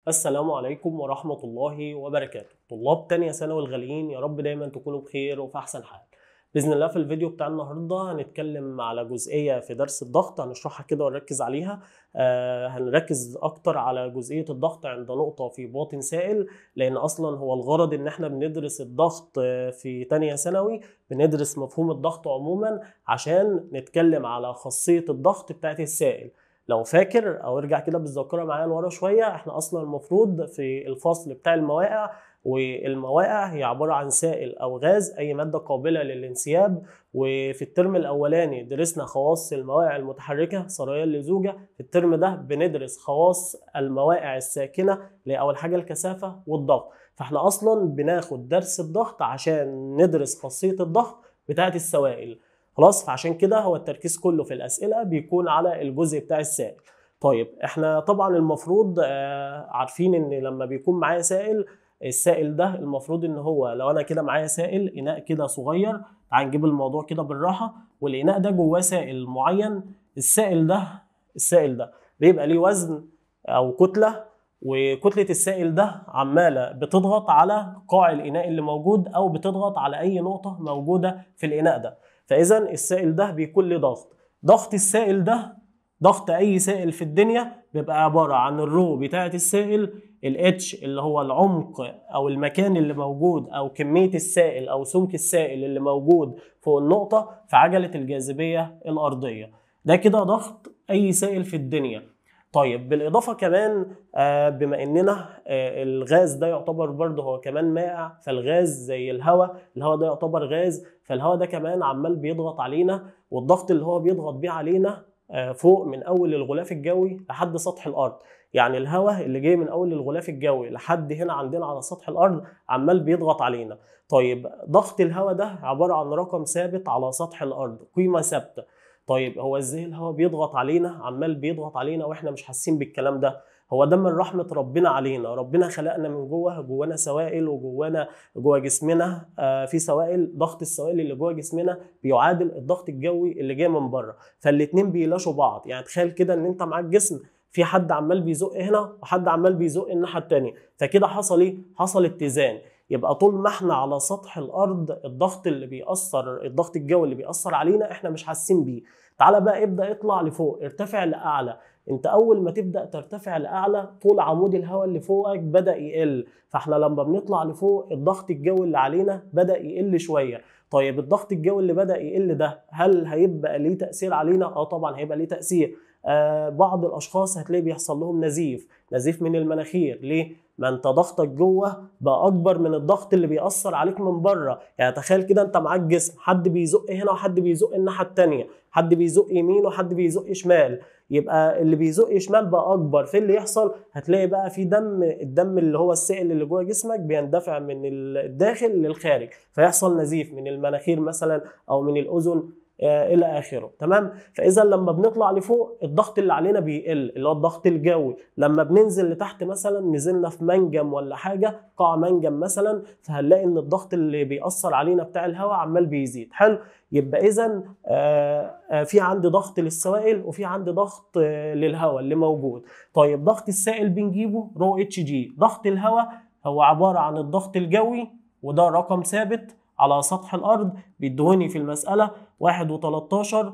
السلام عليكم ورحمة الله وبركاته. طلاب تانية ثانوي الغاليين، يا رب دايما تكونوا بخير وفي أحسن حال. بإذن الله في الفيديو بتاع النهاردة هنتكلم على جزئية في درس الضغط، هنشرحها كده ونركز عليها. هنركز أكتر على جزئية الضغط عند نقطة في باطن سائل، لأن أصلا هو الغرض إن احنا بندرس الضغط في تانية ثانوي، بندرس مفهوم الضغط عموما عشان نتكلم على خاصية الضغط بتاعت السائل. لو فاكر او ارجع كده بالذاكرة معايا لورا شوية، احنا اصلا المفروض في الفصل بتاع الموائع، والموائع هي عبارة عن سائل او غاز، اي مادة قابله للانسياب. وفي الترم الاولاني درسنا خواص الموائع المتحركة سريان اللزوجه، في الترم ده بندرس خواص الموائع الساكنة اللي اول حاجة الكثافة والضغط. فاحنا اصلا بناخد درس الضغط عشان ندرس خاصية الضغط بتاعه السوائل. خلاص، فعشان كده هو التركيز كله في الأسئلة بيكون على الجزء بتاع السائل. طيب احنا طبعا المفروض عارفين ان لما بيكون معايا سائل، السائل ده المفروض ان هو لو انا كده معايا سائل اناء كده صغير، تعال نجيب الموضوع كده بالراحة، والاناء ده جواه سائل معين، السائل ده بيبقى ليه وزن او كتلة، وكتلة السائل ده عمالة بتضغط على قاع الاناء اللي موجود او بتضغط على اي نقطة موجودة في الاناء ده. فإذا السائل ده بيكون له ضغط. ضغط السائل ده، ضغط أي سائل في الدنيا بيبقى عبارة عن ال rho بتاعة السائل، ال H اللي هو العمق أو المكان اللي موجود أو كمية السائل أو سمك السائل اللي موجود فوق النقطة في عجلة الجاذبية الأرضية. ده كده ضغط أي سائل في الدنيا. طيب بالإضافة كمان بما إننا الغاز ده يعتبر برضه هو كمان مائع، فالغاز زي الهواء، الهواء ده يعتبر غاز، فالهواء ده كمان عمال بيضغط علينا، والضغط اللي هو بيضغط بيه علينا فوق من أول الغلاف الجوي لحد سطح الأرض. يعني الهواء اللي جاي من أول الغلاف الجوي لحد هنا عندنا على سطح الأرض عمال بيضغط علينا. طيب ضغط الهواء ده عبارة عن رقم ثابت على سطح الأرض، قيمة ثابتة. طيب هو ازاي الهواء بيضغط علينا، عمال بيضغط علينا واحنا مش حاسين بالكلام ده؟ هو ده من رحمة ربنا علينا، ربنا خلقنا من جوه، جوانا سوائل وجوانا جوه جسمنا في سوائل، ضغط السوائل اللي جوه جسمنا بيعادل الضغط الجوي اللي جاي من بره، فالاتنين بيلاشوا بعض. يعني تخيل كده ان انت معاك جسم في حد عمال بيزق هنا وحد عمال بيزق الناحية التانية، فكده حصل ايه؟ حصل اتزان. يبقى طول ما احنا على سطح الارض الضغط اللي بيأثر، الضغط الجوي اللي بيأثر علينا احنا مش حاسين بيه. تعالى بقى ابدأ اطلع لفوق، ارتفع لأعلى. انت اول ما تبدأ ترتفع لأعلى طول عمود الهواء اللي فوقك بدأ يقل، فاحنا لما بنطلع لفوق الضغط الجوي اللي علينا بدأ يقل شوية. طيب الضغط الجوي اللي بدأ يقل ده هل هيبقى ليه تأثير علينا؟ اه طبعا هيبقى ليه تأثير. بعض الاشخاص هتلاقي بيحصل لهم نزيف، نزيف من المناخير. ليه؟ ما انت ضغطك جوه بقى اكبر من الضغط اللي بيأثر عليك من بره. يعني تخيل كده انت معاك جسم، حد بيزق هنا وحد بيزق الناحية التانية، حد بيزق يمين وحد بيزق شمال، يبقى اللي بيزق شمال بقى اكبر. في اللي يحصل هتلاقي بقى في دم، الدم اللي هو السائل اللي جوه جسمك بيندفع من الداخل للخارج، فيحصل نزيف من المناخير مثلا او من الاذن الى اخره. تمام؟ فاذا لما بنطلع لفوق الضغط اللي علينا بيقل، اللي هو الضغط الجوي. لما بننزل لتحت مثلا، نزلنا في منجم ولا حاجة، قاع منجم مثلا، فهنلاقي ان الضغط اللي بيأثر علينا بتاع الهواء عمال بيزيد. حلو؟ يبقى اذا في عندي ضغط للسوائل وفي عندي ضغط للهواء اللي موجود. طيب ضغط السائل بنجيبه rho h g، ضغط الهواء هو عبارة عن الضغط الجوي، وده رقم ثابت على سطح الأرض، بيدهوني في المسألة 1.13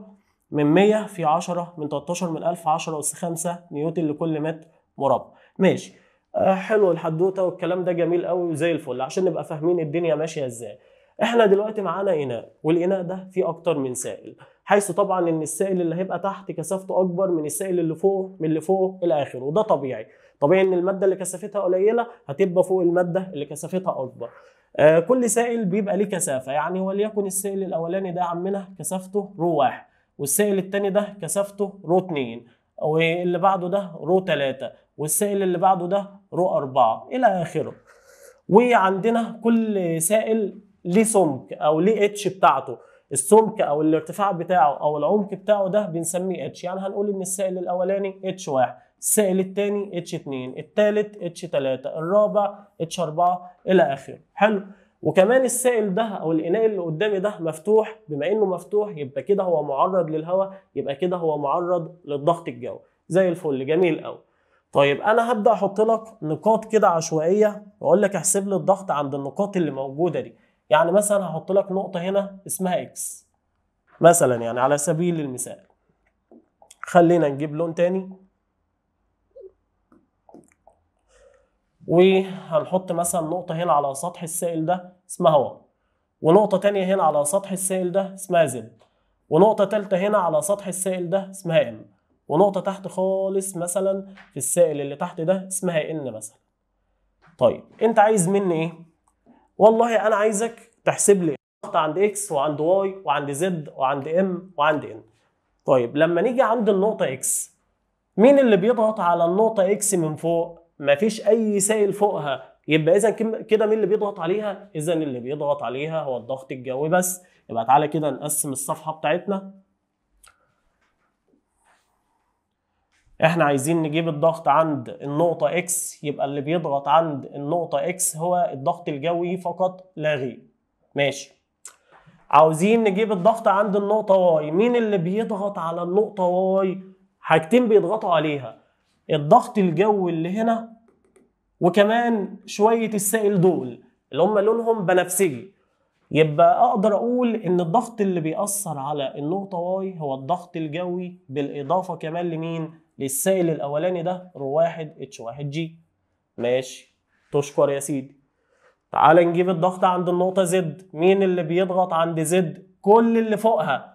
من 100 في 10 من 13 من 1000 10 أس 5 نيوتن لكل متر مربع. ماشي، حلو الحدوتة والكلام ده جميل قوي وزي الفل عشان نبقى فاهمين الدنيا ماشية ازاي. احنا دلوقتي معانا إناء، والإناء ده فيه أكتر من سائل، حيث طبعا إن السائل اللي هيبقى تحت كثافته أكبر من السائل اللي فوقه من اللي فوقه إلى آخره، وده طبيعي. طبيعي إن المادة اللي كثافتها قليلة هتبقى فوق المادة اللي كثافتها أكبر. كل سائل بيبقى ليه كثافة، يعني وليكن السائل الأولاني ده عمنا كثافته rho 1، والسائل الثاني ده كثافته rho 2، واللي بعده ده rho 3، والسائل اللي بعده ده rho 4 إلى آخره. وعندنا كل سائل ليه سمك أو ليه H بتاعته، السمك أو الارتفاع بتاعه أو العمق بتاعه ده بنسميه H. يعني هنقول إن السائل الأولاني H 1، السائل الثاني H 2، الثالث H 3، الرابع H 4 الى اخره. حلو. وكمان السائل ده او الاناء اللي قدامي ده مفتوح، بما انه مفتوح يبقى كده هو معرض للهواء، يبقى كده هو معرض للضغط الجوي. زي الفل، جميل قوي. طيب انا هبدا احط لك نقاط كده عشوائية واقول لك احسب لي الضغط عند النقاط اللي موجودة دي. يعني مثلا هحط لك نقطة هنا اسمها X مثلا، يعني على سبيل المثال. خلينا نجيب لون تاني، وهنحط مثلا نقطة هنا على سطح السائل ده اسمها Y، ونقطة تانية هنا على سطح السائل ده اسمها Z، ونقطة تالتة هنا على سطح السائل ده اسمها M، ونقطة تحت خالص مثلا في السائل اللي تحت ده اسمها N مثلا. طيب انت عايز مني ايه؟ والله انا عايزك تحسب لي الضغط عند X وعند Y وعند Z وعند M وعند N. طيب لما نيجي عند النقطة X، مين اللي بيضغط على النقطة X من فوق؟ مفيش اي سائل فوقها، يبقى اذا كده مين اللي بيضغط عليها؟ اذا اللي بيضغط عليها هو الضغط الجوي بس. يبقى تعالى كده نقسم الصفحة بتاعتنا. احنا عايزين نجيب الضغط عند النقطة X، يبقى اللي بيضغط عند النقطة X هو الضغط الجوي فقط لا غير. ماشي. عاوزين نجيب الضغط عند النقطة Y، مين اللي بيضغط على النقطة Y؟ حاجتين بيضغطوا عليها، الضغط الجوي اللي هنا وكمان شوية السائل دول اللي هم لونهم بنفسجي. يبقى اقدر اقول ان الضغط اللي بيأثر على النقطة Y هو الضغط الجوي بالاضافة كمان لمين؟ للسائل الاولاني ده rho 1 H 1 G. ماشي، تشكر يا سيدي. تعال نجيب الضغط عند النقطة Z، مين اللي بيضغط عند Z؟ كل اللي فوقها.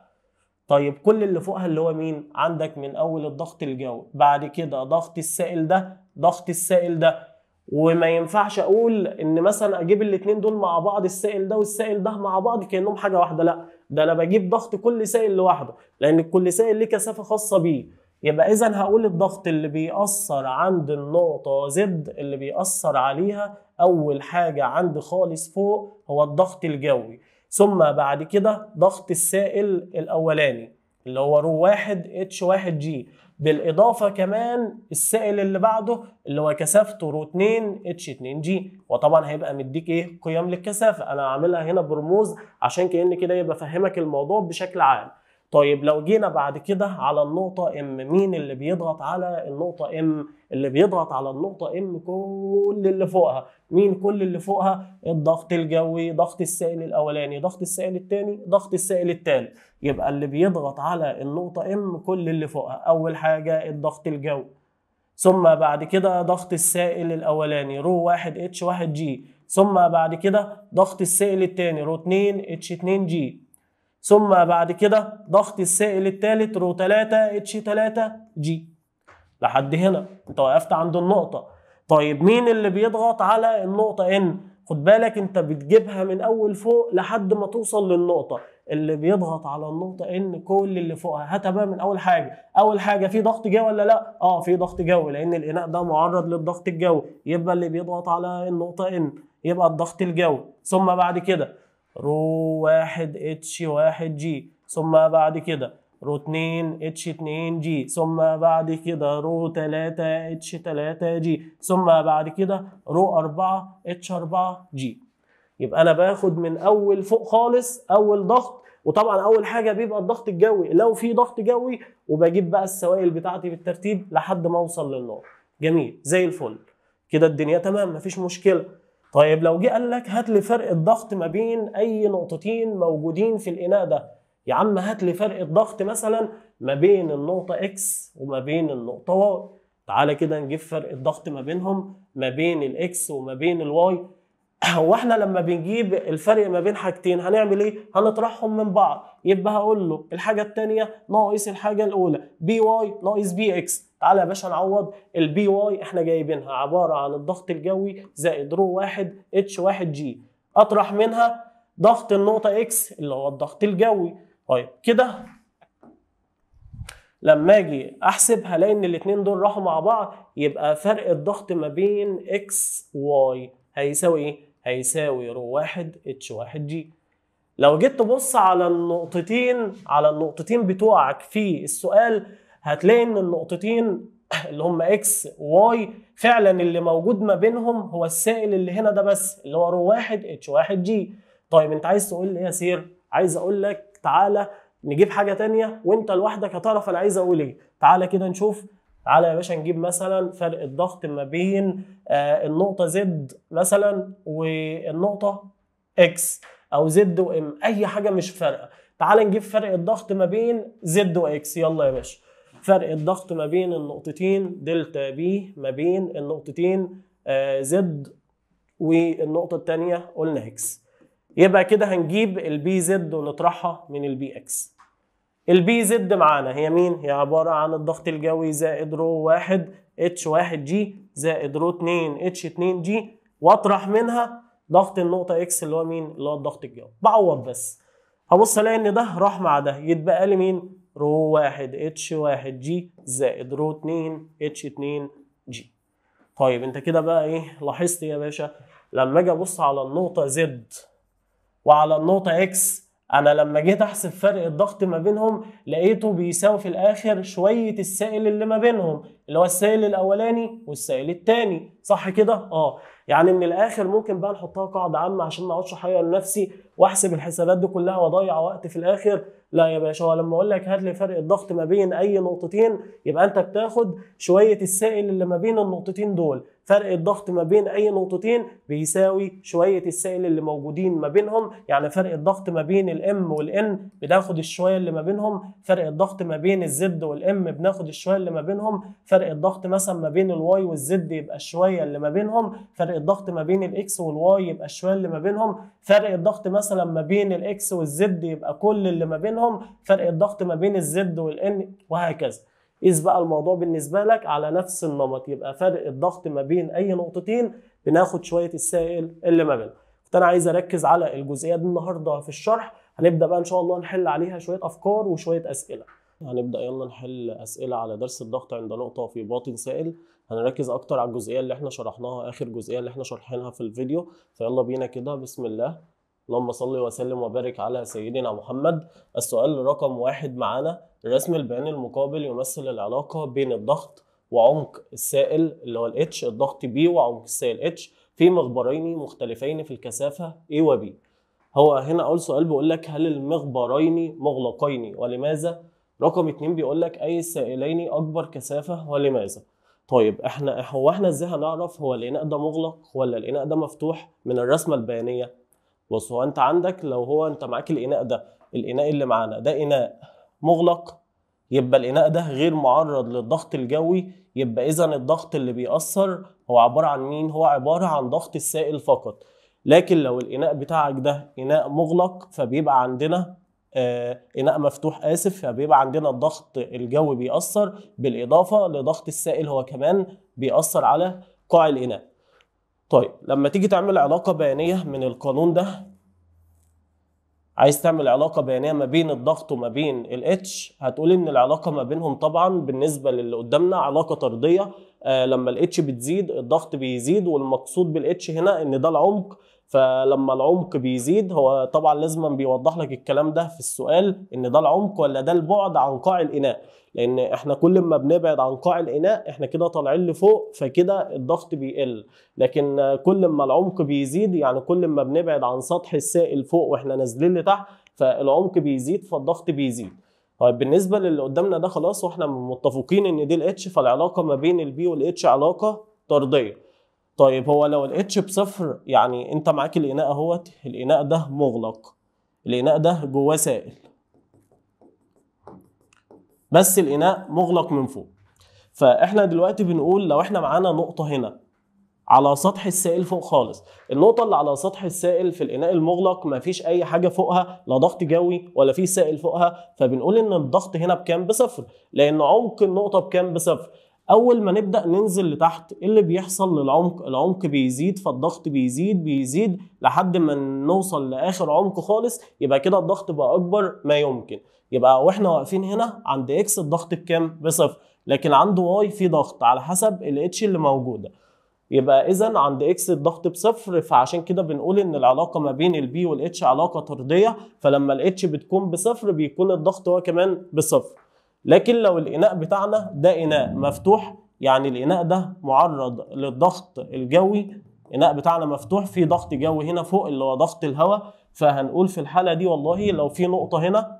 طيب كل اللي فوقها اللي هو مين؟ عندك من اول الضغط الجوي، بعد كده ضغط السائل ده، ضغط السائل ده. وما ينفعش اقول ان مثلا اجيب الاثنين دول مع بعض، السائل ده والسائل ده مع بعض كانهم حاجة واحدة، لا، ده انا بجيب ضغط كل سائل لوحده، لان كل سائل ليه كثافة خاصة بيه. يبقى اذا هقول الضغط اللي بيأثر عند النقطة Z اللي بيأثر عليها اول حاجة عند خالص فوق هو الضغط الجوي، ثم بعد كده ضغط السائل الاولاني اللي هو rho 1 H 1 G، بالاضافة كمان السائل اللي بعده اللي هو كثافته rho 2 H 2 G. وطبعا هيبقى مديك ايه؟ قيم للكثافه، انا عاملها هنا برموز عشان كأن كده يبقى فهمك الموضوع بشكل عام. طيب لو جينا بعد كده على النقطة M، مين اللي بيضغط على النقطة M؟ اللي بيضغط على النقطة M كل اللي فوقها. مين كل اللي فوقها؟ الضغط الجوي، ضغط السائل الأولاني، ضغط السائل الثاني، ضغط السائل الثالث. يبقى اللي بيضغط على النقطة M كل اللي فوقها، أول حاجة الضغط الجوي، ثم بعد كده ضغط السائل الأولاني rho 1 H 1 G، ثم بعد كده ضغط السائل الثاني rho 2 H 2 G، ثم بعد كده ضغط السائل الثالث rho 3 H 3 G. لحد هنا انت وقفت عند النقطة. طيب مين اللي بيضغط على النقطة N؟ خد بالك انت بتجيبها من اول فوق لحد ما توصل للنقطة. اللي بيضغط على النقطة N كل اللي فوقها. هاتها بقى من اول حاجة. اول حاجة في ضغط جوي ولا لا؟ اه في ضغط جوي، لان الاناء ده معرض للضغط الجوي، يبقى اللي بيضغط على النقطة N يبقى الضغط الجوي، ثم بعد كده rho 1 H 1 G، ثم بعد كده rho 2 H 2 G، ثم بعد كده rho 3 H 3 G، ثم بعد كده rho 4 H 4 G. يبقى انا باخد من اول فوق خالص اول ضغط، وطبعا اول حاجة بيبقى الضغط الجوي لو في ضغط جوي، وبجيب بقى السوائل بتاعتي بالترتيب لحد ما اوصل للنقطة. جميل زي الفل كده، الدنيا تمام مفيش مشكلة. طيب لو جه قال لك هات لي فرق الضغط ما بين اي نقطتين موجودين في الاناء ده، يا عم هات لي فرق الضغط مثلا ما بين النقطة X وما بين النقطة Y. تعالى كده نجيب فرق الضغط ما بينهم، ما بين ال X وما بين ال Y. هو احنا لما بنجيب الفرق ما بين حاجتين هنعمل ايه؟ هنطرحهم من بعض. يبقى هقول له الحاجة الثانية ناقص الحاجة الاولى، P Y ناقص P X. تعالى يا باشا نعوض ال P Y احنا جايبينها عبارة عن الضغط الجوي زائد rho 1 H 1 G، اطرح منها ضغط النقطة X اللي هو الضغط الجوي. طيب كده لما اجي احسب هلاقي ان الاثنين دول راحوا مع بعض، يبقى فرق الضغط ما بين X Y هيساوي ايه؟ هيساوي rho 1 H 1 G. لو جيت تبص على النقطتين، على النقطتين بتوعك في السؤال، هتلاقي ان النقطتين اللي هم X Y فعلا اللي موجود ما بينهم هو السائل اللي هنا ده بس، اللي هو rho 1 H 1 G. طيب انت عايز تقول لي ايه يا sir؟ عايز اقول لك تعالى نجيب حاجة تانية وانت لوحدك هتعرف انا عايز اقول ايه. تعالى كده نشوف. تعالى يا باشا نجيب مثلا فرق الضغط ما بين النقطة Z مثلا والنقطة X، او Z و M، اي حاجة مش فارقه. تعالى نجيب فرق الضغط ما بين Z و X. يلا يا باشا، فرق الضغط ما بين النقطتين delta P ما بين النقطتين Z والنقطة الثانية قلنا X. يبقى كده هنجيب ال P Z ونطرحها من ال P X. ال P Z معانا هي مين؟ هي عبارة عن الضغط الجوي زائد rho 1 H 1 G زائد rho 2 H 2 G، واطرح منها ضغط النقطة X اللي هو مين؟ اللي هو الضغط الجوي. بعوض بس، هبص الاقي ان ده راح مع ده، يتبقى لي مين؟ rho 1 H 1 G زائد rho 2 H 2 G. طيب انت كده بقى ايه لاحظت يا باشا؟ لما اجي ابص على النقطة Z وعلى النقطة X، انا لما جيت احسب فرق الضغط ما بينهم لقيته بيساوي في الاخر شوية السائل اللي ما بينهم، اللي هو السائل الاولاني والسائل الثاني، صح كده؟ يعني من الاخر ممكن بقى نحطها قاعدة عامة عشان ما اقعدش احير نفسي واحسب الحسابات دي كلها واضيع وقت في الاخر. لا يا باشا، هو لما اقول لك هات لي فرق الضغط ما بين اي نقطتين يبقى انت بتاخد شوية السائل اللي ما بين النقطتين دول. فرق الضغط ما بين اي نقطتين بيساوي شوية السائل اللي موجودين ما بينهم، يعني فرق الضغط ما بين ال M وال N بناخد الشويه اللي ما بينهم، فرق الضغط ما بين ال Z وال M بناخد الشويه اللي ما بينهم، فرق الضغط مثلا ما بين ال Y وال Z يبقى الشويه اللي ما بينهم، فرق الضغط ما بين ال X وال Y يبقى الشويه اللي ما بينهم، فرق الضغط مثلا ما بين ال X وال Z يبقى كل اللي ما بينهم، فرق الضغط ما بين ال Z وال N، وهكذا. قيس بقى الموضوع بالنسبة لك على نفس النمط، يبقى فرق الضغط ما بين اي نقطتين بناخد شوية السائل اللي ما بينهم. كنت انا عايز اركز على الجزئية دي النهارده في الشرح، هنبدا بقى ان شاء الله نحل عليها شوية افكار وشوية اسئلة. هنبدا يلا نحل اسئلة على درس الضغط عند نقطة في باطن سائل. هنركز اكتر على الجزئية اللي احنا شرحناها، اخر جزئية اللي احنا شرحناها في الفيديو. فيلا بينا كده، بسم الله، اللهم صل وسلم وبارك على سيدنا محمد. السؤال رقم 1 معانا، الرسم البياني المقابل يمثل العلاقة بين الضغط وعمق السائل اللي هو ال H، الضغط P وعمق السائل H في مخبرين مختلفين في الكثافة A و B. هو هنا أول سؤال بيقول لك هل المخبرين مغلقين ولماذا؟ رقم 2 بيقول لك أي السائلين أكبر كثافة ولماذا؟ طيب احنا ازاي هنعرف هو الإناء ده مغلق ولا الإناء ده مفتوح من الرسمة البيانية؟ بص، هو انت عندك لو هو انت معاك الإناء ده، الإناء اللي معانا ده إناء مغلق، يبقى الإناء ده غير معرض للضغط الجوي، يبقى إذا الضغط اللي بيأثر هو عبارة عن مين؟ هو عبارة عن ضغط السائل فقط. لكن لو الإناء بتاعك ده إناء مغلق فبيبقى عندنا إناء مفتوح، آسف، فبيبقى عندنا الضغط الجوي بيأثر بالإضافة لضغط السائل هو كمان بيأثر على قاع الإناء. طيب لما تيجي تعمل علاقة بيانية من القانون ده، عايز تعمل علاقة بيانية ما بين الضغط وما بين ال H، هتقول إن العلاقة ما بينهم طبعا بالنسبة للي قدامنا علاقة طردية. لما ال H بتزيد الضغط بيزيد، والمقصود بال H هنا إن ده العمق، فلما العمق بيزيد هو طبعا لازم بيوضح لك الكلام ده في السؤال إن ده العمق ولا ده البعد عن قاع الإناء، لأن إحنا كل ما بنبعد عن قاع الإناء إحنا كده طالعين لفوق فكده الضغط بيقل، لكن كل ما العمق بيزيد يعني كل ما بنبعد عن سطح السائل فوق وإحنا نازلين لتحت فالعمق بيزيد فالضغط بيزيد. طيب بالنسبة للي قدامنا ده خلاص واحنا متفقين ان دي ال H، فالعلاقة ما بين ال P وال H علاقة طردية. طيب هو لو ال H بصفر، يعني انت معاك الاناء اهوت، الاناء ده مغلق، الاناء ده جواه سائل بس الاناء مغلق من فوق، فاحنا دلوقتي بنقول لو احنا معانا نقطة هنا على سطح السائل فوق خالص، النقطة اللي على سطح السائل في الإناء المغلق ما فيش أي حاجة فوقها، لا ضغط جوي ولا في سائل فوقها، فبنقول إن الضغط هنا بكام؟ بصفر، لأن عمق النقطة بكام؟ بصفر. أول ما نبدأ ننزل لتحت إيه اللي بيحصل للعمق؟ العمق بيزيد فالضغط بيزيد بيزيد لحد ما نوصل لآخر عمق خالص، يبقى كده الضغط بقى أكبر ما يمكن. يبقى وإحنا واقفين هنا عند X الضغط بكام؟ بصفر، لكن عند Y في ضغط على حسب ال H اللي موجودة. يبقى اذا عند X الضغط بصفر، فعشان كده بنقول ان العلاقة ما بين ال P وال H علاقة طرديه، فلما ال H بتكون بصفر بيكون الضغط هو كمان بصفر. لكن لو الاناء بتاعنا ده اناء مفتوح، يعني الاناء ده معرض للضغط الجوي، الاناء بتاعنا مفتوح في ضغط جوي هنا فوق اللي هو ضغط الهواء، فهنقول في الحالة دي والله لو في نقطة هنا،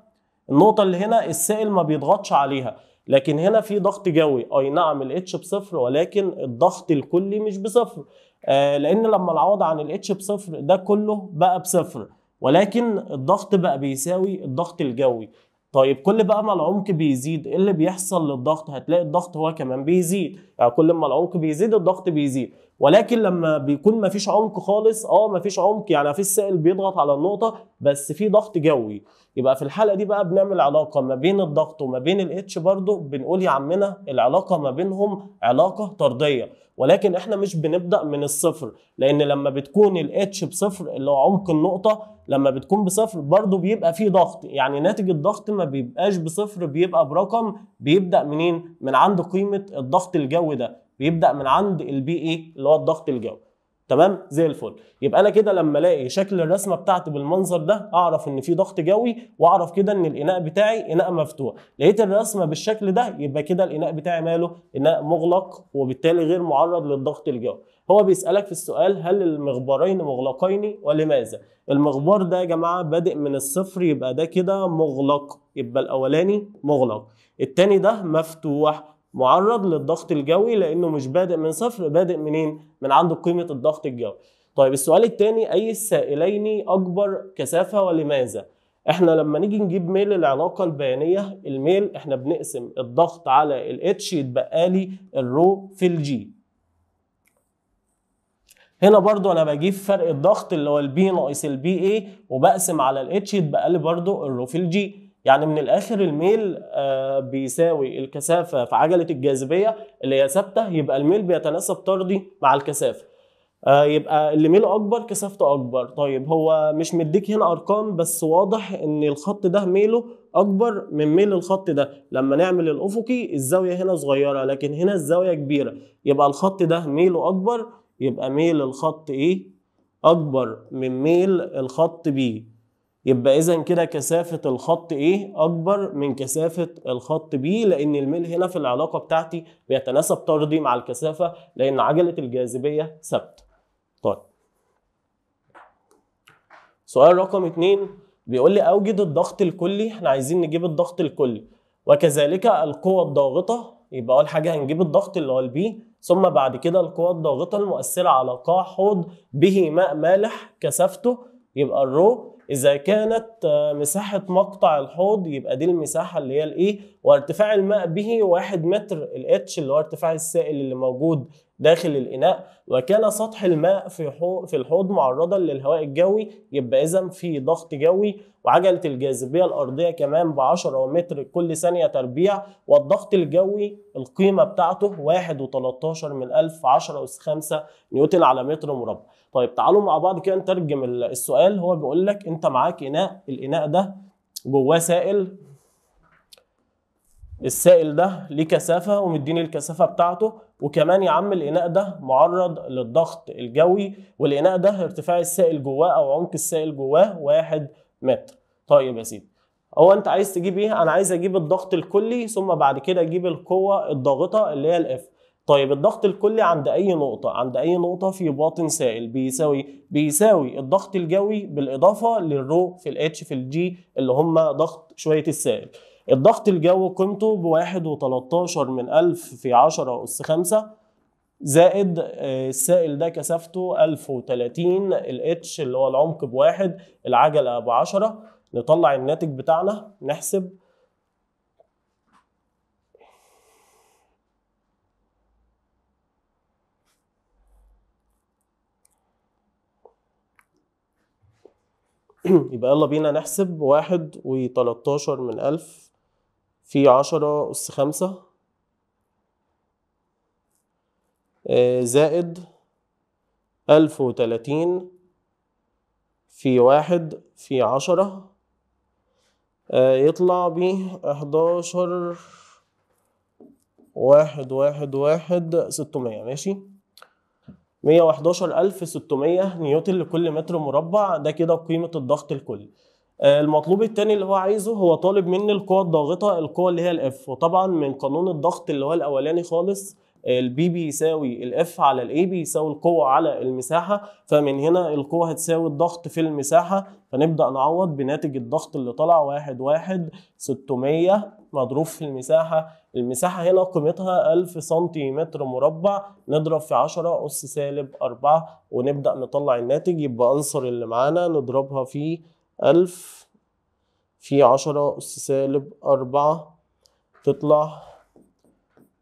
النقطة اللي هنا السائل ما بيضغطش عليها، لكن هنا في ضغط جوي، اي نعم ال H بصفر ولكن الضغط الكلي مش بصفر، لان لما نعوض عن ال H بصفر ده كله بقى بصفر، ولكن الضغط بقى بيساوي الضغط الجوي. طيب كل بقى ما العمق بيزيد ايه اللي بيحصل للضغط؟ هتلاقي الضغط هو كمان بيزيد، يعني كل ما العمق بيزيد الضغط بيزيد. ولكن لما بيكون مفيش عمق خالص، مفيش عمق يعني مفيش سائل بيضغط على النقطة بس في ضغط جوي، يبقى في الحالة دي بقى بنعمل علاقة ما بين الضغط وما بين ال H، برضه بنقول يا عمنا العلاقة ما بينهم علاقة طردية، ولكن احنا مش بنبدأ من الصفر، لأن لما بتكون ال H بصفر اللي هو عمق النقطة لما بتكون بصفر برضه بيبقى فيه ضغط، يعني ناتج الضغط ما بيبقاش بصفر، بيبقى برقم بيبدأ منين؟ من عند قيمة الضغط الجوي ده، بيبدأ من عند ال P ايه اللي هو الضغط الجوي. تمام زي الفل. يبقى انا كده لما الاقي شكل الرسمة بتاعتي بالمنظر ده اعرف ان في ضغط جوي، واعرف كده ان الاناء بتاعي اناء مفتوح. لقيت الرسمة بالشكل ده يبقى كده الاناء بتاعي ماله؟ اناء مغلق، وبالتالي غير معرض للضغط الجوي. هو بيسالك في السؤال هل المخبرين مغلقين ولماذا؟ المخبار ده يا جماعة بادئ من الصفر، يبقى ده كده مغلق، يبقى الاولاني مغلق، الثاني ده مفتوح معرض للضغط الجوي لانه مش بادئ من صفر، بادئ منين؟ من عند قيمة الضغط الجوي. طيب السؤال الثاني اي السائلين اكبر كثافة ولماذا؟ احنا لما نيجي نجيب ميل العلاقة البيانيه، الميل احنا بنقسم الضغط على ال H يتبقى لي ال rho في ال g. هنا برضو انا بجيب فرق الضغط اللي هو ال P ناقص ال P A وبقسم على ال H يتبقى لي برضو ال rho في ال g. يعني من الاخر الميل بيساوي الكثافة في عجله الجاذبية اللي هي ثابتة، يبقى الميل بيتناسب طردي مع الكثافة، يبقى اللي ميله اكبر كثافته اكبر. طيب هو مش مديك هنا ارقام، بس واضح ان الخط ده ميله اكبر من ميل الخط ده. لما نعمل الافقي الزاوية هنا صغيرة لكن هنا الزاوية كبيرة، يبقى الخط ده ميله اكبر، يبقى ميل الخط A اكبر من ميل الخط B، يبقى اذا كده كثافة الخط A اكبر من كثافة الخط B، لان الميل هنا في العلاقة بتاعتي بيتناسب طردي مع الكثافة لان عجلة الجاذبية ثابتة. طيب سؤال رقم 2 بيقول لي اوجد الضغط الكلي، احنا عايزين نجيب الضغط الكلي وكذلك القوة الضاغطة. يبقى اول حاجة هنجيب الضغط اللي هو ال P، ثم بعد كده القوة الضاغطة المؤثرة على قاع حوض به ماء مالح كثافته، يبقى ال rho إذا كانت مساحة مقطع الحوض يبقى دي المساحة اللي هي ال A، وارتفاع الماء به 1 متر ال H اللي هو ارتفاع السائل اللي موجود داخل الإناء، وكان سطح الماء في الحوض معرضا للهواء الجوي، يبقى إذا في ضغط جوي، وعجلة الجاذبية الأرضية كمان ب 10 متر كل ثانية تربيع، والضغط الجوي القيمة بتاعته 1.13 من 1000 10⁵ نيوتن على متر مربع. طيب تعالوا مع بعض كده نترجم السؤال. هو بيقول لك انت معاك اناء، الاناء ده جواه سائل، السائل ده ليه كثافة ومديني الكثافة بتاعته، وكمان يا عم الاناء ده معرض للضغط الجوي، والاناء ده ارتفاع السائل جواه او عمق السائل جواه 1 متر. طيب يا سيدي هو انت عايز تجيب ايه؟ انا عايز اجيب الضغط الكلي ثم بعد كده اجيب القوة الضاغطه اللي هي ال F. طيب الضغط الكلي عند اي نقطة؟ عند اي نقطة في باطن سائل بيساوي الضغط الجوي بالاضافة لل rho في ال H في ال g اللي هم ضغط شوية السائل. الضغط الجوي قيمته ب 1.13 من 1000 في 10⁵ زائد السائل ده كثافته 1030، ال H اللي هو العمق ب1، العجلة ب10. نطلع الناتج بتاعنا، نحسب يبقى يلا بينا نحسب 1.13 من 1000 في 10⁵ زائد 1030 في 1 في 10، يطلع ب 11 1 1 1 600. ماشي، 111,600 نيوتن لكل متر مربع. ده كده قيمة الضغط الكلي. المطلوب الثاني اللي هو عايزه، هو طالب مني القوة الضاغطة، القوة اللي هي ال F. وطبعا من قانون الضغط اللي هو الأولاني خالص، ال P بيساوي ال F على ال A بيساوي القوة على المساحة، فمن هنا القوة هتساوي الضغط في المساحة. فنبدأ نعوض بناتج الضغط اللي طلع 1 1 600 مضروب في المساحة المساحة هنا قيمتها 1000 سنتيمتر مربع، نضرب في 10 أس سالب 4 ونبدأ نطلع الناتج. يبقى answer اللي معانا نضربها في 1000 في 10 أس سالب 4 تطلع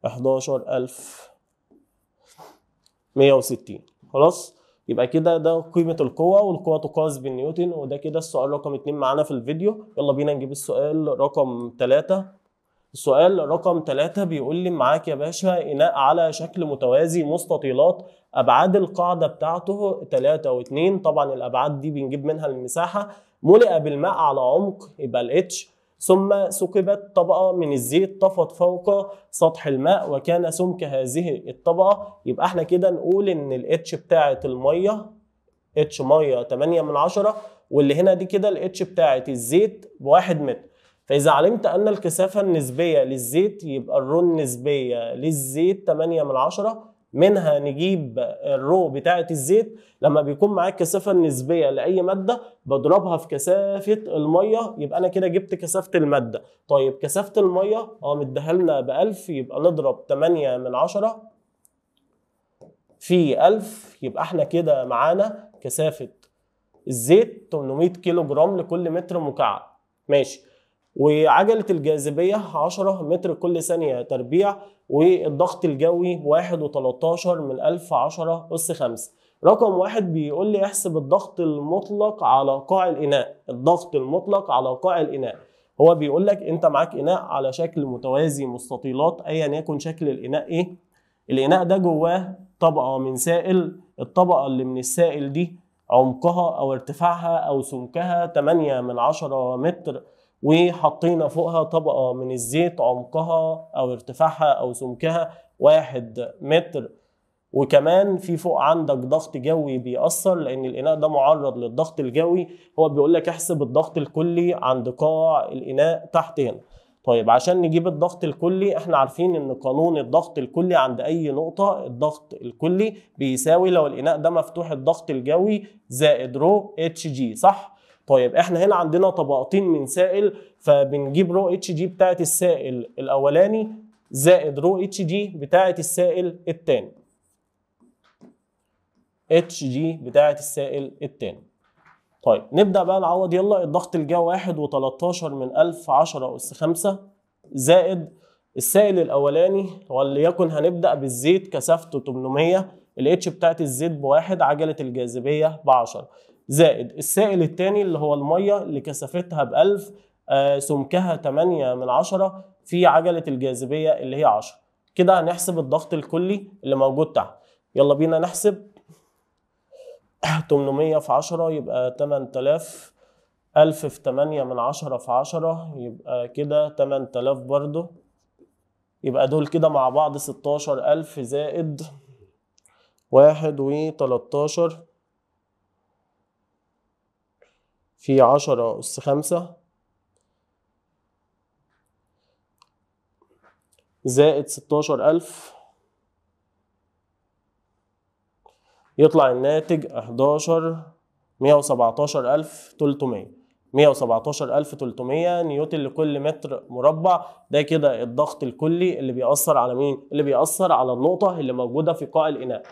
11160. خلاص يبقى كده ده قيمة القوة، والقوة تقاس بالنيوتن. وده كده السؤال رقم 2 معانا في الفيديو. يلا بينا نجيب السؤال رقم 3. السؤال رقم 3 بيقول لي معاك يا باشا إناء على شكل متوازي مستطيلات، أبعاد القاعدة بتاعته 3 و2، طبعا الأبعاد دي بنجيب منها المساحة، ملئ بالماء على عمق يبقى ال H، ثم سكبت طبقة من الزيت طفت فوق سطح الماء وكان سمك هذه الطبقة. يبقى احنا كده نقول ان ال H بتاعة المية H مية 8/10، واللي هنا دي كده ال H بتاعة الزيت ب1 متر. فإذا علمت أن الكثافة النسبية للزيت يبقى ال rho النسبية للزيت 8/10، منها نجيب ال rho بتاعة الزيت. لما بيكون معاك كثافة النسبية لأي مادة بضربها في كثافة المية، يبقى أنا كده جبت كثافة المادة. طيب كثافة المية مديها لنا ب1000، يبقى نضرب 8/10 في 1000، يبقى احنا كده معانا كثافة الزيت 800 كيلو جرام لكل متر مكعب. ماشي. وعجلة الجاذبية 10 متر كل ثانية تربيع، والضغط الجوي 1.13 من 1000 10 أس 5. رقم 1 بيقول لي احسب الضغط المطلق على قاع الإناء. الضغط المطلق على قاع الإناء، هو بيقول لك أنت معاك إناء على شكل متوازي مستطيلات، أيا يكن شكل الإناء إيه، الإناء ده جواه طبقة من سائل، الطبقة اللي من السائل دي عمقها أو ارتفاعها أو سمكها 8/10 متر، وحطينا فوقها طبقة من الزيت عمقها أو ارتفاعها أو سمكها 1 متر، وكمان في فوق عندك ضغط جوي بيأثر لأن الإناء ده معرض للضغط الجوي. هو بيقول لك احسب الضغط الكلي عند قاع الإناء تحت هنا. طيب عشان نجيب الضغط الكلي احنا عارفين ان قانون الضغط الكلي عند اي نقطة، الضغط الكلي بيساوي لو الإناء ده مفتوح الضغط الجوي زائد rho H g، صح؟ طيب احنا هنا عندنا طبقتين من سائل، فبنجيب rho H g بتاعت السائل الاولاني زائد rho H g بتاعت السائل الثاني. H g بتاعت السائل الثاني. طيب نبدأ بقى نعوض. يلا الضغط الجوي 1.13 من 1000 10 أس 5 زائد السائل الاولاني، وليكن هنبدأ بالزيت كثافته 800، ال H بتاعت الزيت ب1، عجلة الجاذبية ب10، زائد السائل الثاني اللي هو المية اللي كثافتها ب1000، سمكها 8/10 في عجلة الجاذبية اللي هي 10. كده هنحسب الضغط الكلي اللي موجود تحت. يلا بينا نحسب. 800 في 10 يبقى 8000، 1000 في 8/10 في 10 يبقى كده 8000 برضو، يبقى دول كده مع بعض 16000 زائد 1.13 في 10 أس 5 زائد 16000، يطلع الناتج 11,117,300، 117,300 نيوتن لكل متر مربع. ده كده الضغط الكلي اللي بيأثر على مين؟ اللي بيأثر على النقطة اللي موجودة في قاع الإناء.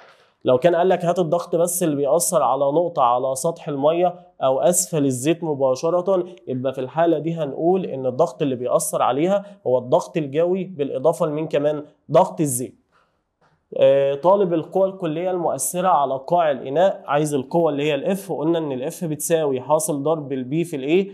لو كان قال لك هات الضغط بس اللي بيأثر على نقطة على سطح المية أو أسفل الزيت مباشرة، يبقى في الحالة دي هنقول إن الضغط اللي بيأثر عليها هو الضغط الجوي بالإضافة لمين كمان؟ ضغط الزيت. طالب القوة الكلية المؤثرة على قاع الإناء، عايز القوة اللي هي ال F، وقلنا إن ال F بتساوي حاصل ضرب ال P في ال A،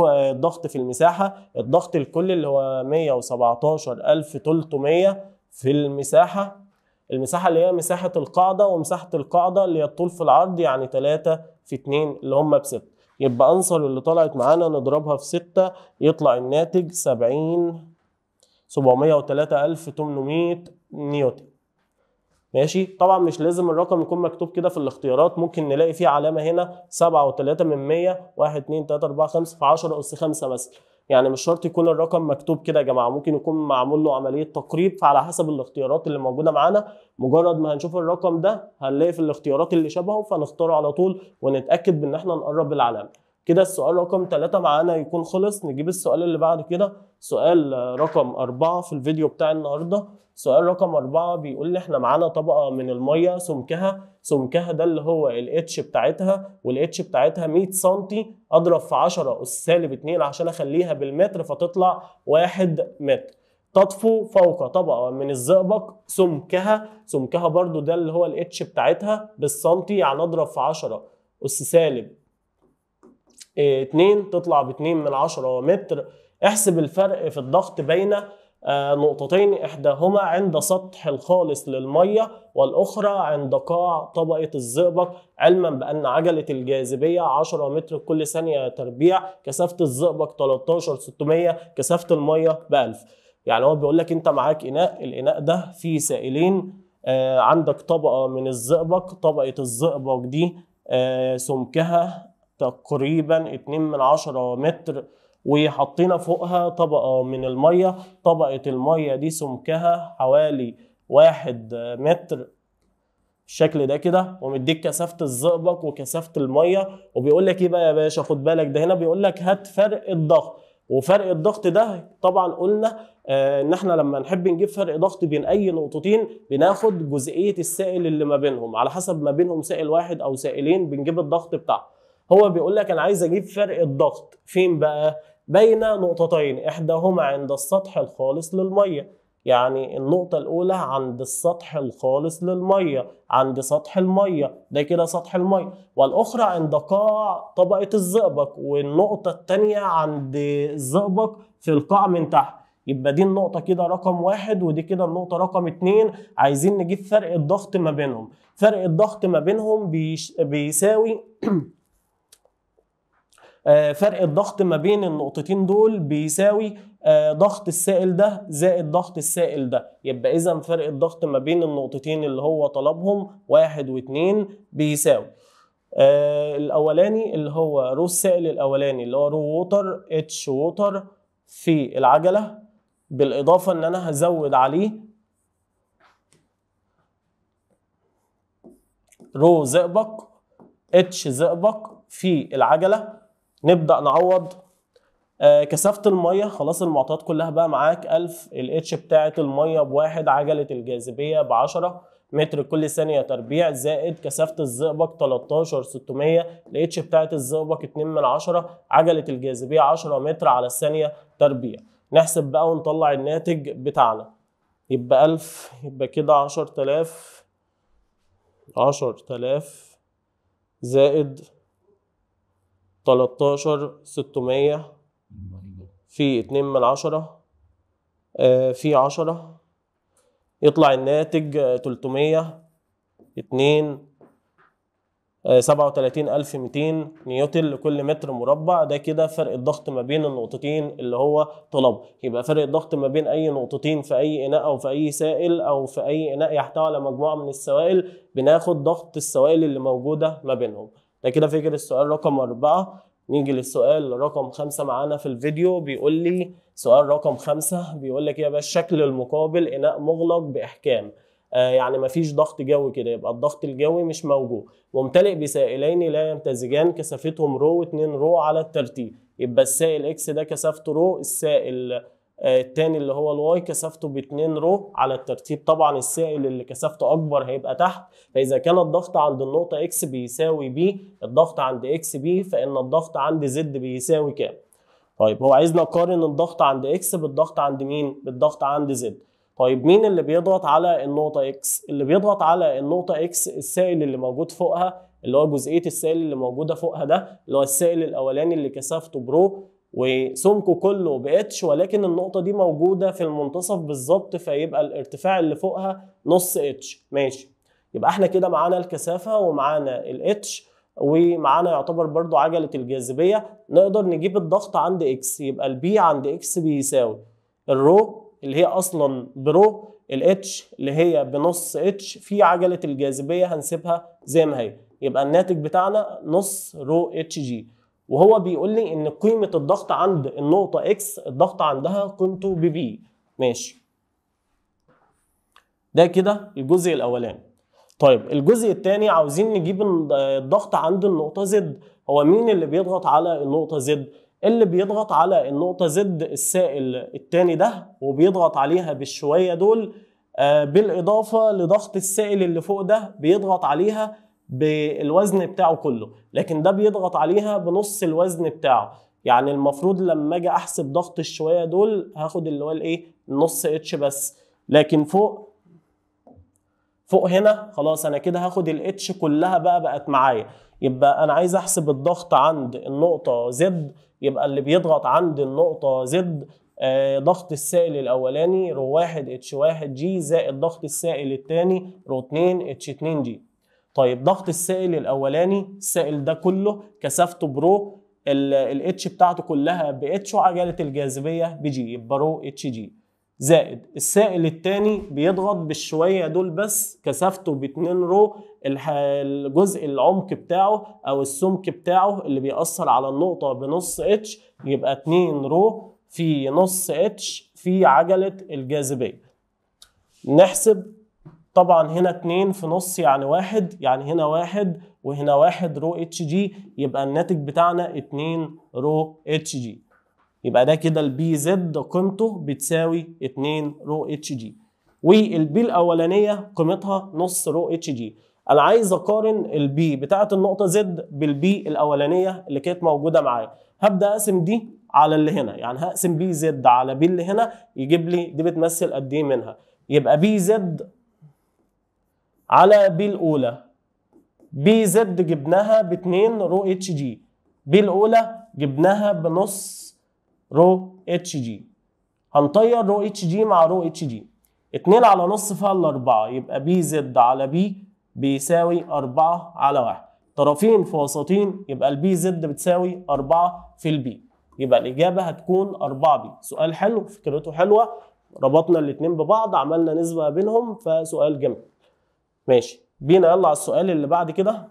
الضغط في المساحة، الضغط الكلي اللي هو 117,300 في المساحة، المساحة اللي هي مساحة القاعدة، ومساحة القاعدة اللي هي الطول في العرض، يعني 3 في 2 اللي هم ب6. يبقى answer اللي طلعت معانا نضربها في 6 يطلع الناتج 70,703,800 نيوتن. ماشي. طبعا مش لازم الرقم يكون مكتوب كده في الاختيارات، ممكن نلاقي فيه علامة هنا 7.3، 1 2 3 4 5 في 10 أس 5 مثلا، يعني مش شرط يكون الرقم مكتوب كده يا جماعة، ممكن يكون معمول له عملية تقريب، فعلى حسب الاختيارات اللي موجودة معانا مجرد ما هنشوف الرقم ده هنلاقي في الاختيارات اللي شبهه فنختاره على طول ونتاكد بان احنا نقرب العلامة. كده السؤال رقم 3 معانا يكون خلص. نجيب السؤال اللي بعد كده، سؤال رقم 4 في الفيديو بتاع النهارده. سؤال رقم 4 بيقول لي احنا معانا طبقة من المية سمكها ده اللي هو ال H بتاعتها، وال H بتاعتها 100 سم، اضرب في 10 اس سالب 2 عشان اخليها بالمتر فتطلع 1 متر. تطفو فوق طبقة من الزئبق سمكها برضو ده اللي هو ال H بتاعتها بالسنتي، يعني اضرب في 10 اس سالب 2 تطلع ب 2/10 متر. احسب الفرق في الضغط بين نقطتين، إحداهما عند سطح الخالص للمية والأخرى عند قاع طبقة الزئبق، علما بأن عجلة الجاذبية 10 متر كل ثانية تربيع، كثافة الزئبق 13600، كثافة المية ب1000. يعني هو بيقول لك أنت معاك إناء، الإناء ده فيه سائلين، عندك طبقة من الزئبق، طبقة الزئبق دي سمكها تقريبا 2/10 متر، وحطينا فوقها طبقة من المية، طبقة المية دي سمكها حوالي 1 متر بالشكل ده كده، ومديك كثافة الزئبق وكثافة المية. وبيقول لك ايه بقى يا باشا؟ خد بالك ده هنا بيقول لك هات فرق الضغط، وفرق الضغط ده طبعا قلنا ان احنا لما نحب نجيب فرق ضغط بين اي نقطتين بناخد جزئية السائل اللي ما بينهم، على حسب ما بينهم سائل واحد او سائلين بنجيب الضغط بتاعه. هو بيقول لك انا عايز اجيب فرق الضغط فين بقى؟ بين نقطتين، احداهما عند السطح الخالص للمية، يعني النقطة الأولى عند السطح الخالص للمية، عند سطح المية ده كده سطح المية، والأخرى عند قاع طبقة الزئبق، والنقطة الثانية عند الزئبق في القاع من تحت. يبقى دي النقطة كده رقم 1 ودي كده النقطة رقم 2، عايزين نجيب فرق الضغط ما بينهم. فرق الضغط ما بينهم بيساوي فرق الضغط ما بين النقطتين دول بيساوي ضغط السائل ده زائد ضغط السائل ده. يبقى إذا فرق الضغط ما بين النقطتين اللي هو طلبهم 1 و2 بيساوي الأولاني اللي هو rho السائل الأولاني اللي هو rho water H water في العجلة، بالإضافة إن أنا هزود عليه rho زئبق H زئبق في العجلة. نبدأ نعوض كثافة المية، خلاص المعطيات كلها بقى معاك 1000، ال H بتاعة المية ب1، عجلة الجاذبية ب10 متر كل ثانية تربيع، زائد كثافة الزئبق 13600، ال H بتاعة الزئبق 2/10، عجلة الجاذبية 10 متر على الثانية تربيع. نحسب بقى ونطلع الناتج بتاعنا. يبقى 1000، يبقى كده 10000، 10000 زائد 13600 في 2/10 في 10، يطلع الناتج 302 37200 نيوتن لكل متر مربع. ده كده فرق الضغط ما بين النقطتين اللي هو طلب. يبقى فرق الضغط ما بين اي نقطتين في اي اناء او في اي سائل او في اي اناء يحتوي على مجموعة من السوائل بناخد ضغط السوائل اللي موجودة ما بينهم. ده كده فكرة السؤال رقم 4. نيجي للسؤال رقم 5 معانا في الفيديو. بيقول لي سؤال رقم 5 بيقول لك يا باشا الشكل المقابل اناء مغلق باحكام، يعني مفيش ضغط جوي كده، يبقى الضغط الجوي مش موجود، ممتلئ بسائلين لا يمتزجان كثافتهم rho 2 rho على الترتيب. يبقى السائل X ده كثافته rho، السائل الثاني اللي هو ال Y كثافته ب2 rho على الترتيب. طبعا السائل اللي كثافته اكبر هيبقى تحت، فاذا كان الضغط عند النقطة X بيساوي P، الضغط عند X P، فان الضغط عند Z بيساوي كام؟ طيب هو عايزنا نقارن الضغط عند X بالضغط عند مين؟ بالضغط عند Z. طيب مين اللي بيضغط على النقطة X؟ اللي بيضغط على النقطة X السائل اللي موجود فوقها، اللي هو جزئية السائل اللي موجودة فوقها ده، اللي هو السائل الأولاني اللي كثافته ب rho وسمكه كله ب H، ولكن النقطة دي موجودة في المنتصف بالظبط، فيبقى الارتفاع اللي فوقها نص H. ماشي، يبقى احنا كده معانا الكثافة ومعانا ال H ومعانا يعتبر برضو عجلة الجاذبية. نقدر نجيب الضغط عند X، يبقى ال P عند X بيساوي ال rho اللي هي اصلا ب rho، ال H اللي هي بنص H في عجلة الجاذبية هنسيبها زي ما هي، يبقى الناتج بتاعنا نص rho H G. وهو بيقول لي ان قيمة الضغط عند النقطة X الضغط عندها قيمته ب P. ماشي، ده كده الجزء الاولاني. طيب الجزء الثاني عاوزين نجيب الضغط عند النقطة Z. هو مين اللي بيضغط على النقطة Z؟ اللي بيضغط على النقطة Z السائل الثاني ده، وبيضغط عليها بالشوية دول، بالإضافة لضغط السائل اللي فوق ده بيضغط عليها بالوزن بتاعه كله، لكن ده بيضغط عليها بنص الوزن بتاعه. يعني المفروض لما اجي احسب ضغط الشوية دول هاخد اللي هو الايه؟ النص H بس، لكن فوق هنا خلاص انا كده هاخد ال H كلها بقى، بقت معايا. يبقى انا عايز احسب الضغط عند النقطة Z، يبقى اللي بيضغط عند النقطة Z ضغط السائل الاولاني rho 1 H 1 g زائد ضغط السائل الثاني rho 2 H 2 g. طيب ضغط السائل الاولاني، السائل ده كله كثافته ب rho، ال H بتاعته كلها ب H وعجلة الجاذبية ب g، يبقى rho H g، زائد السائل الثاني بيضغط بالشويه دول بس، كثافته ب 2 rho، الجزء العمق بتاعه او السمك بتاعه اللي بيأثر على النقطة بنص H، يبقى 2 rho في نص H في عجله الجاذبية. نحسب طبعا هنا 2 في نص يعني 1، يعني هنا 1 وهنا 1 rho H g، يبقى الناتج بتاعنا 2 rho H g. يبقى ده كده ال P Z قيمته بتساوي 2 rho H g، وال P الاولانية قيمتها نص rho H g. انا عايز اقارن ال P بتاعه النقطة Z بال P الاولانية اللي كانت موجودة معايا. هبدا اقسم دي على اللي هنا، يعني هقسم P Z على P اللي هنا، يجيب لي دي بتمثل قد ايه منها. يبقى P Z على P الاولى، P Z جبناها ب 2 rho H g، P الاولى جبناها بنص rho H g. هنطير rho H g مع rho H g، 2 على نص فيها الأربعة، يبقى P Z على P بيساوي 4 على 1، طرفين في وسطين، يبقى ال P Z بتساوي 4 في ال P، يبقى الإجابة هتكون 4 P. سؤال حلو، فكرته حلوة، ربطنا الاتنين ببعض، عملنا نسبة بينهم، فسؤال جميل. ماشي بينا يلا على السؤال اللي بعد كده.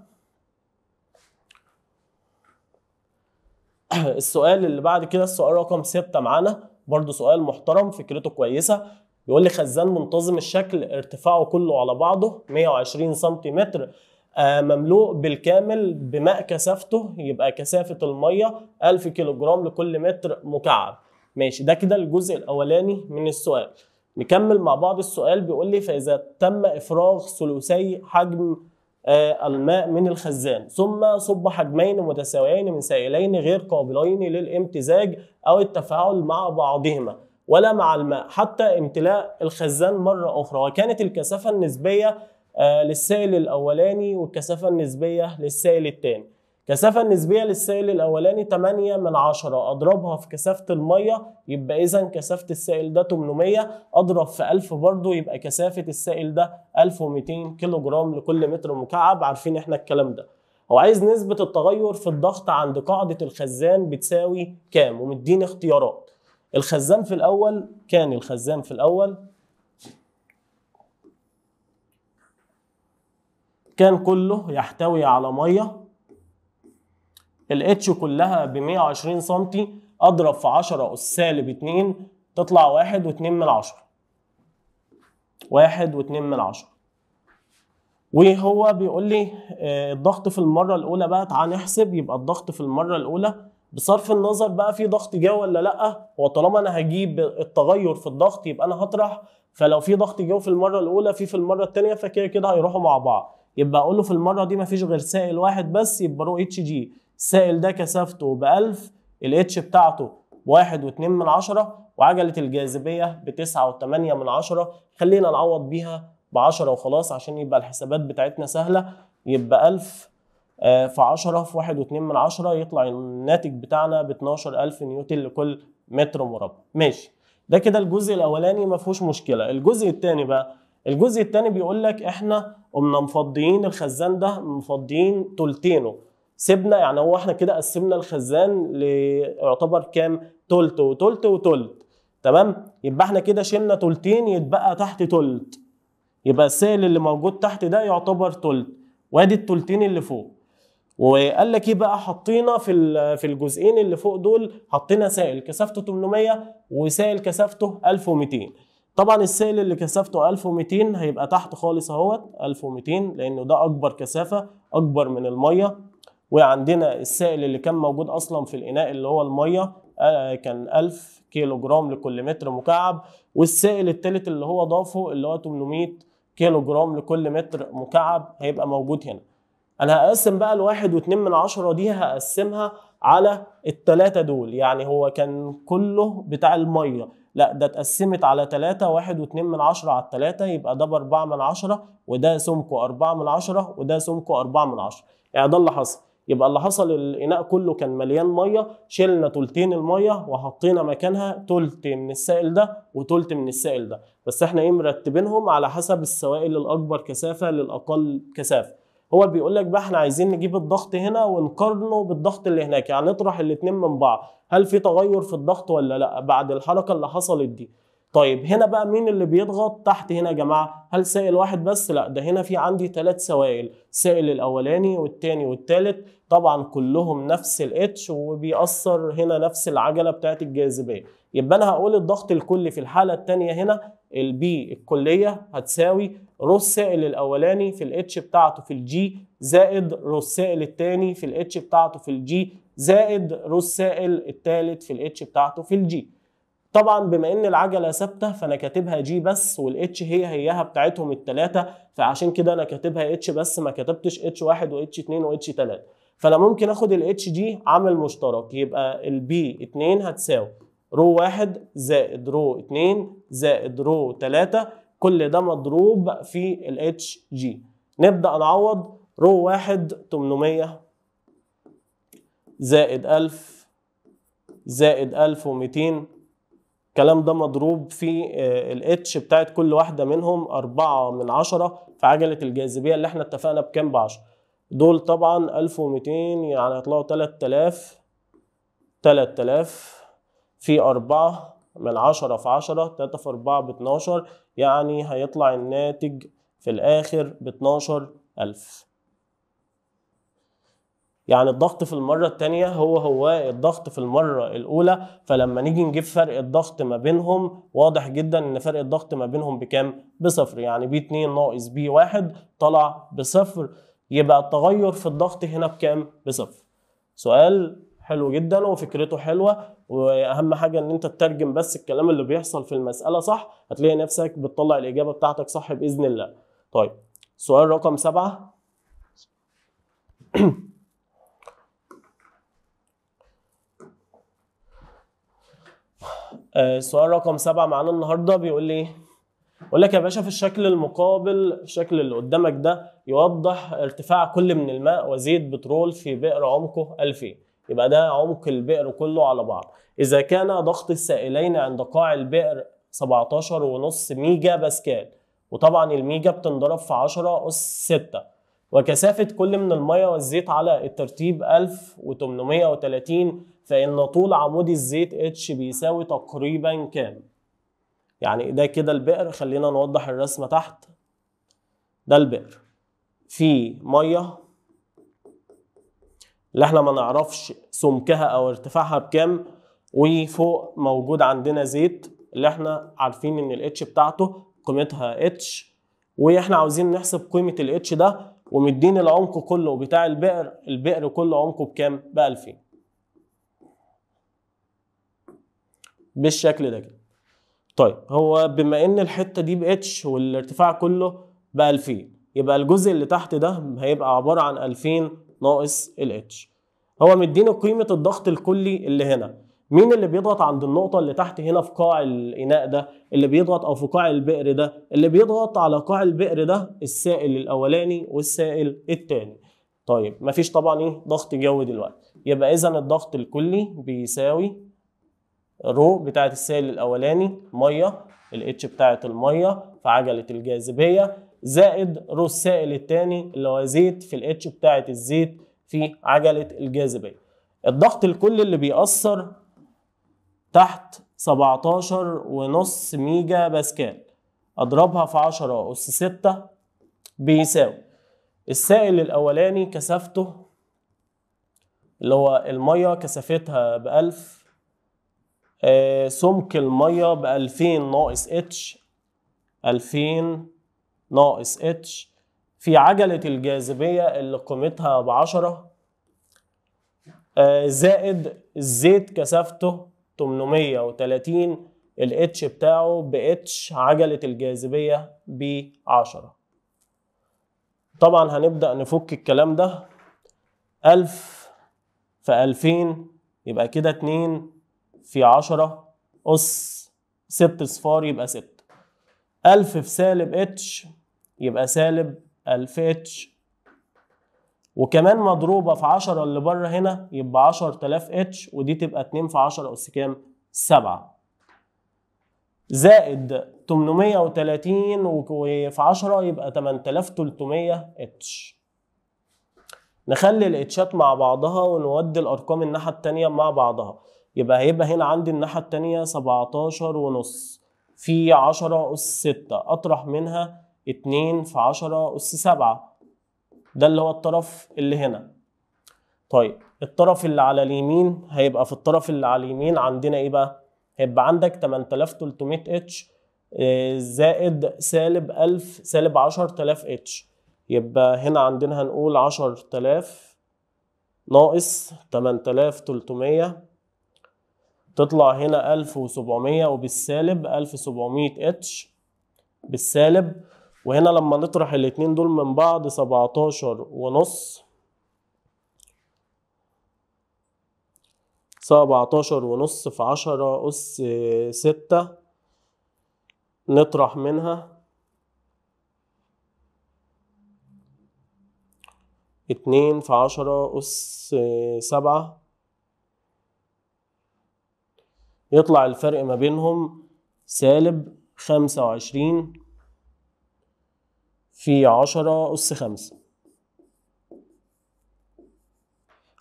السؤال اللي بعد كده السؤال رقم 6 معانا، برضو سؤال محترم فكرته كويسة. بيقول لي خزان منتظم الشكل ارتفاعه كله على بعضه 120 سنتيمتر، مملوء بالكامل بماء كثافته، يبقى كثافة المية 1000 كيلو جرام لكل متر مكعب. ماشي، ده كده الجزء الأولاني من السؤال. نكمل مع بعض السؤال. بيقول لي فإذا تم إفراغ ثلثي حجم الماء من الخزان، ثم صب حجمين متساويين من سائلين غير قابلين للامتزاج أو التفاعل مع بعضهما ولا مع الماء حتى امتلاء الخزان مرة أخرى، وكانت الكثافة النسبية للسائل الأولاني والكثافة النسبية للسائل الثاني. الكثافة النسبية للسائل الأولاني 8 من 10، أضربها في كثافة المية يبقى إذا كثافة السائل ده 800، أضرب في 1000 برضه يبقى كثافة السائل ده 1200 كيلو جرام لكل متر مكعب. عارفين إحنا الكلام ده. هو عايز نسبة التغير في الضغط عند قاعدة الخزان بتساوي كام، ومديني اختيارات. الخزان في الأول كان الخزان في الأول كان كله يحتوي على مية، ال H كلها ب 120 سم، اضرب في 10 اس سالب 2 تطلع 1.2. 1.2. وهو بيقول لي الضغط في المرة الأولى بقى، تعال نحسب. يبقى الضغط في المرة الأولى بصرف النظر بقى في ضغط جه ولا لأ، هو طالما أنا هجيب التغير في الضغط يبقى أنا هطرح، فلو في ضغط جه في المرة الأولى في المرة الثانية فكده كده هيروحوا مع بعض. يبقى أقول له في المرة دي مفيش غير سائل واحد بس، يبقى rho H g. السائل ده كثافته ب 1000، ال H بتاعته ب 1.2، وعجلة الجاذبية ب 9.8. خلينا نعوض بيها ب 10 وخلاص عشان يبقى الحسابات بتاعتنا سهلة. يبقى 1000 في 10 في 1.2 يطلع الناتج بتاعنا ب 12000 نيوتن لكل متر مربع. ماشي، ده كده الجزء الأولاني ما فيهوش مشكلة. الجزء الثاني بقى، الجزء الثاني بيقول لك احنا قمنا مفضيين الخزان ده، مفضيين تلتينه، سيبنا يعني هو احنا كده قسمنا الخزان ليعتبر كام؟ تلت وتلت وتلت، تمام؟ يبقى احنا كده شلنا تلتين، يتبقى تحت تلت، يبقى السائل اللي موجود تحت ده يعتبر تلت، وادي التلتين اللي فوق. وقال لك ايه بقى؟ حطينا في الجزئين اللي فوق دول حطينا سائل كثافته 800 وسائل كثافته 1200. طبعا السائل اللي كثافته 1200 هيبقى تحت خالص اهوت 1200، لانه ده اكبر كثافة، اكبر من المية. وعندنا السائل اللي كان موجود اصلا في الاناء اللي هو المية كان 1000 كيلو جرام لكل متر مكعب، والسائل الثالث اللي هو ضافه اللي هو 800 كيلو جرام لكل متر مكعب هيبقى موجود هنا. انا هقسم بقى 1.2 دي هقسمها على الثلاثة دول، يعني هو كان كله بتاع المية، لا ده اتقسمت على 3، 1.2 على 3، يبقى ده ب4/10، وده سمكة 4/10، وده سمكة 4/10. يعني ده اللي حصل. يبقى اللي حصل الإناء كله كان مليان مية، شلنا تلتين المية وحطينا مكانها تلت من السائل ده وتلت من السائل ده، بس احنا ايه مرتبينهم على حسب السوائل الأكبر كثافة للأقل كثافة. هو بيقول لك بقى احنا عايزين نجيب الضغط هنا ونقارنه بالضغط اللي هناك، يعني نطرح الاتنين من بعض، هل في تغير في الضغط ولا لا بعد الحركة اللي حصلت دي؟ طيب هنا بقى مين اللي بيضغط تحت هنا يا جماعة؟ هل سائل واحد بس؟ لا، ده هنا في عندي 3 سوائل، السائل الأولاني والثاني والثالث، طبعا كلهم نفس ال H وبيأثر هنا نفس العجلة بتاعت الجاذبية. يبقى أنا هقول الضغط الكلي في الحالة الثانية هنا ال P الكلية هتساوي rho السائل الأولاني في ال H بتاعته في ال g زائد rho السائل الثاني في ال H بتاعته في ال g زائد rho السائل الثالث في ال H بتاعته في ال g. طبعا بما ان العجلة ثابتة فانا كاتبها g بس، وال H هي هيها بتاعتهم الثلاثة، فعشان كده انا كاتبها H بس، ما كتبتش اتش 1 واتش 2 واتش 3. فانا ممكن اخد ال H دي عامل مشترك، يبقى ال P 2 هتساوي rho 1 زائد rho 2 زائد rho 3، كل ده مضروب في ال H g. نبدا نعوض. rho 1 800 زائد 1000 زائد 1200، الكلام ده مضروب في ال H بتاعت كل واحدة منهم 4/10 في عجلة الجاذبية اللي احنا اتفقنا بكام؟ ب10. دول طبعا 1200 يعني هيطلعوا 3000، 3000 في 4/10 في 10، 3 في 4 ب12، يعني هيطلع الناتج في الآخر ب12000. يعني الضغط في المرة التانية هو الضغط في المرة الأولى، فلما نيجي نجيب فرق الضغط ما بينهم واضح جدا إن فرق الضغط ما بينهم بكام؟ بصفر، يعني P 2 ناقص P 1 طلع بصفر، يبقى التغير في الضغط هنا بكام؟ بصفر. سؤال حلو جدا وفكرته حلوة، وأهم حاجة إن أنت تترجم بس الكلام اللي بيحصل في المسألة صح، هتلاقي نفسك بتطلع الإجابة بتاعتك صح بإذن الله. طيب سؤال رقم 7. سؤال رقم 7 معانا النهارده بيقول لي ايه؟ بيقول لك يا باشا في الشكل المقابل، الشكل اللي قدامك ده يوضح ارتفاع كل من الماء وزيت بترول في بئر عمقه 2000، يبقى ده عمق البئر كله على بعض. إذا كان ضغط السائلين عند قاع البئر 17.5 ميجا باسكال، وطبعا الميجا بتنضرب في 10 أس 6، وكثافة كل من المية والزيت على الترتيب 1830، فإن طول عمود الزيت H بيساوي تقريبا كام؟ يعني ده كده البئر، خلينا نوضح الرسمة تحت. ده البئر فيه مية اللي احنا ما نعرفش سمكها أو ارتفاعها بكام، وفوق موجود عندنا زيت اللي احنا عارفين إن ال H بتاعته قيمتها H، واحنا عاوزين نحسب قيمة ال H ده، ومدين العمق كله بتاع البئر، البئر كله عمقه بكام؟ ب2000 بالشكل ده كده. طيب هو بما ان الحتة دي ب H والارتفاع كله ب2000، يبقى الجزء اللي تحت ده هيبقى عبارة عن 2000 ناقص ال H. هو مديني قيمة الضغط الكلي اللي هنا. مين اللي بيضغط عند النقطة اللي تحت هنا في قاع الإناء ده؟ اللي بيضغط أو في قاع البئر ده، اللي بيضغط على قاع البئر ده السائل الأولاني والسائل الثاني. طيب مفيش طبعا إيه ضغط جوي دلوقتي، يبقى إذا الضغط الكلي بيساوي rho بتاعة السائل الأولاني مية، ال H بتاعة المية في عجلة الجاذبية، زائد rho السائل الثاني اللي هو زيت في ال H بتاعة الزيت في عجلة الجاذبية. الضغط الكلي اللي بيأثر تحت 17.5 ميجا باسكال، اضربها في 10 أس 6 بيساوي السائل الأولاني كثافته اللي هو المية كثافتها ب1000، سمك المية ب2000 ناقص H، 2000 ناقص H في عجلة الجاذبية اللي قيمتها ب10 زائد الزيت كثافته 830 ال H بتاعه ب H عجلة الجاذبية ب10. طبعا هنبدأ نفك الكلام ده، 1000 في 2000 يبقى كده 2 في 10 أس 6 صفار يبقى 6، 1000 في سالب H يبقى سالب 1000 H، وكمان مضروبة في 10 اللي بره هنا يبقى 10000 H، ودي تبقى 2 في 10 أس كام؟ 7، زائد 830 وفي 10 يبقى 8300 H. نخلي الاتشات مع بعضها ونودي الارقام الناحية التانية مع بعضها، يبقى هيبقى هنا عندي الناحية التانية 17.5 في 10 أس 6 أطرح منها 2 في 10 أس 7، ده اللي هو الطرف اللي هنا. طيب الطرف اللي على اليمين هيبقى في الطرف اللي على اليمين عندنا ايه بقى؟ هيبقى عندك 8300 H زائد سالب 1000 سالب 10000 H، يبقى هنا عندنا هنقول 10000 ناقص 8300 تطلع هنا 1700 وبالسالب 1700 H بالسالب، وهنا لما نطرح الاتنين دول من بعض 17.5 17.5 في 10 أس 6 نطرح منها 2 في 10 أس 7 يطلع الفرق ما بينهم سالب 25 في 10 أس 5.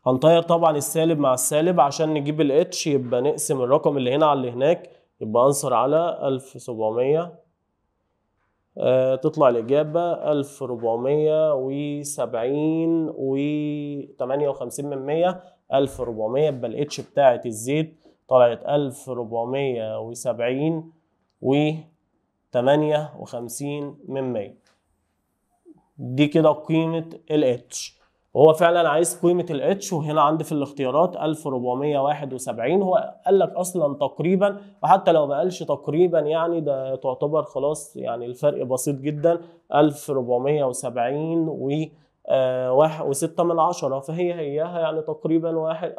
هنطير طبعا السالب مع السالب عشان نجيب ال H، يبقى نقسم الرقم اللي هنا على اللي هناك، يبقى answer على 1700، تطلع الإجابة 1470.58، 1400. يبقى ال H بتاعت الزيت طلعت 1470.58. دي كده قيمة ال H، وهو فعلا عايز قيمة ال H، وهنا عندي في الاختيارات 1471، هو قال لك اصلا تقريبا، وحتى لو ما قالش تقريبا يعني ده تعتبر خلاص، يعني الفرق بسيط جدا 1470.6، فهي هياها يعني تقريبا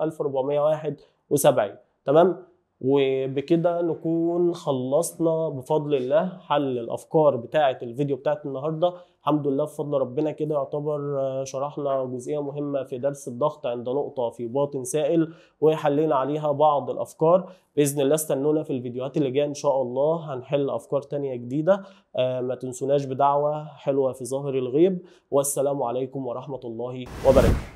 1471. تمام، وبكده نكون خلصنا بفضل الله حل الافكار بتاعه الفيديو بتاعه النهارده. الحمد لله بفضل ربنا كده يعتبر شرحنا جزئية مهمة في درس الضغط عند نقطة في باطن سائل، وحلينا عليها بعض الافكار. باذن الله استنونا في الفيديوهات اللي جاية ان شاء الله، هنحل افكار تانية جديدة. ما تنسوناش بدعوة حلوة في ظاهر الغيب، والسلام عليكم ورحمة الله وبركاته.